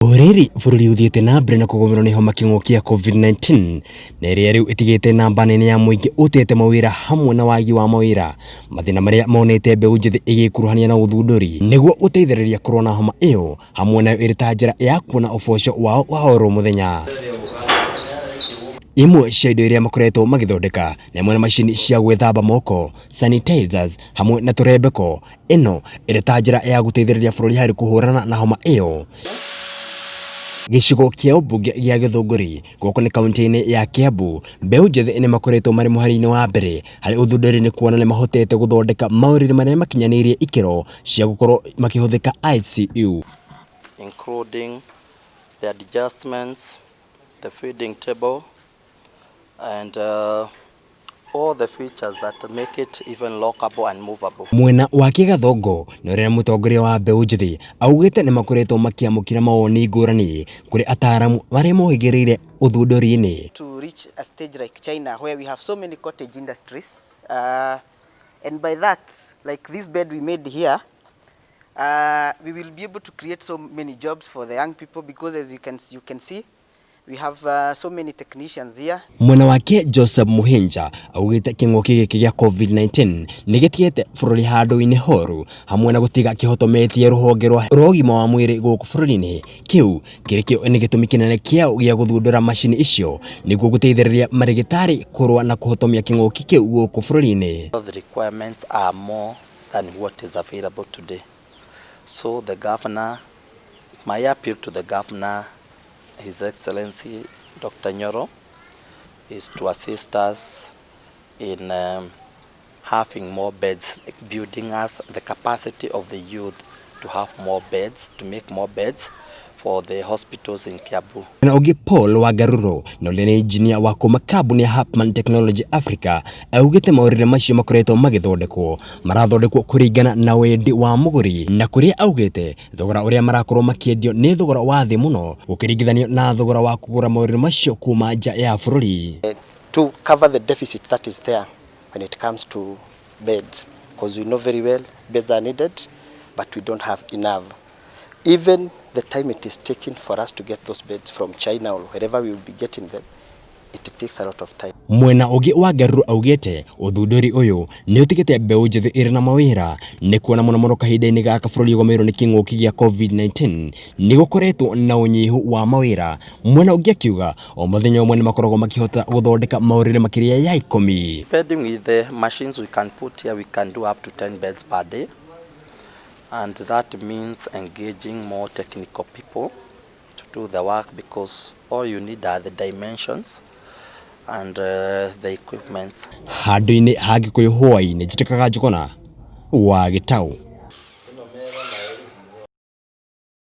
O rĩrĩ bũrũri ũthiĩte na mbere na kũgũmĩrwo nĩ homa kĩng'ũki ya Covid-19 na ĩrĩa rĩu ĩtigĩte namba nene ya mũingĩ ũtete mawĩra hamwe na wagi wa mawĩra, mathĩna marĩa monete mbeũ njĩthĩ ĩgĩkuruhania na ũthundũri nĩguo gũteithĩrĩria kũrũa na homa ĩyo hamwe nayo ĩrĩ ta njĩra ya kuona ũboco wao wa oro mũthenya. Imwe cia indo iria makoretwo magĩthondeka nĩ hamwe na macini cia gwĩthamba moko, sanitizers hamwe na tũrembeko ĩno ĩrĩ ta njĩra ya gũteithĩrĩria bũrũri harĩ kũhũrana na homa ĩyo. Gĩcigo kĩa ũmbunge gĩa Gĩthũngũri gũkũ nĩ kaunti-inĩ ya Kiambu, mbeũ njĩthĩ nĩ makoretwo marĩ mũhari-inĩ wa mbere harĩ ũthundũri nĩ kuona nĩ mahotete gũthondeka maũrĩrĩ marĩa makinyanĩirie ikĩro cia gũkorwo makĩhũthĩka ICU. Including the adjustments, the feeding table, and all the features that make it even lockable and movable. Mwena wa Kĩgathongo nĩ ũrĩa mũtongoria wa mbeũ njĩthĩ augĩte nĩ makoretwo makĩamũkĩra mawoni ngũrani kũrĩ ataramu arĩa mohĩgĩrĩire ũthundũri-inĩ. To reach a stage like China where we have so many cottage industries, and by that, like this bed we made here, we will be able to create so many jobs for the young people because as you can see, we have so many technicians here. Mwena wake Joseph Muhinja augĩte kĩng'ũki gĩkĩ gĩa Covid-19 nĩ gĩtigĩte bũrũri handũ-inĩ horu hamwe na gũtiga kĩhotometie rũhonge rwa ũgima wa mwĩrĩ gũkũ bũrũri-inĩ. Kĩu kĩrĩ kĩo nĩ gĩtũmi kĩnene kĩao gĩa gũthundũra macini icio nĩguo gũteithĩrĩria marĩgĩtarĩ kũrũa na kũhotomia kĩng'ũki kĩu gũkũ bũrũri-inĩ. The requirements are more than what is available today. So the governor, my appeal to the governor, His Excellency Dr. Nyoro, is to assist us in having more beds, building us the capacity of the youth to have more beds, to make more beds for the hospitals in Kiambu. Na ũngĩ Paul Wangaruro na ũrĩa nĩ injinia wa kuma kambuni ya Hapman Technology Africa augĩte maũrĩrĩ macio makoretwo magĩthondekwo marathondekwo kũringana na wendi wa mũgũri, na kũrĩa augĩte thogora ũrĩa marakorwo makĩendio nĩ thogora wa thĩ mũno gũkĩringithanio na thogora wa kũgũra maũrĩrĩ macio kuma nja ya bũrũri. To cover the deficit that is there when it comes to beds, because we know very well beds are needed, but we don't have enough. Even the time it is taking for us to get those beds from China or wherever we will be getting them, it takes a lot of time. Mwena ũngĩ wa Ngaruro augĩte ũthundũri ũyũ nĩ ũtigĩte mbeũ njĩthĩ ĩrĩ na mawĩra nĩ kuona mũno mũno kahinda-inĩ gaka bũrũri ũgũmĩirwo nĩ kĩng'ũki gĩa Covid-19 nĩ gũkoretwo na ũnyihu wa mawĩra. Mwena ũngĩ akiuga o mũthenya ũmwe nĩ makoragwo makĩhota gũthondeka maũrĩrĩ makĩria ya 10. Depending with the machines we can put here, we can do up to 10 beds per day. And that means engaging more technical people to do the work because all you need are the dimensions and the equipment. Handũ-inĩ ha Gĩkũyũ hwaĩ-inĩ, njĩtĩkaga Njũgũna wa Gĩtaũ.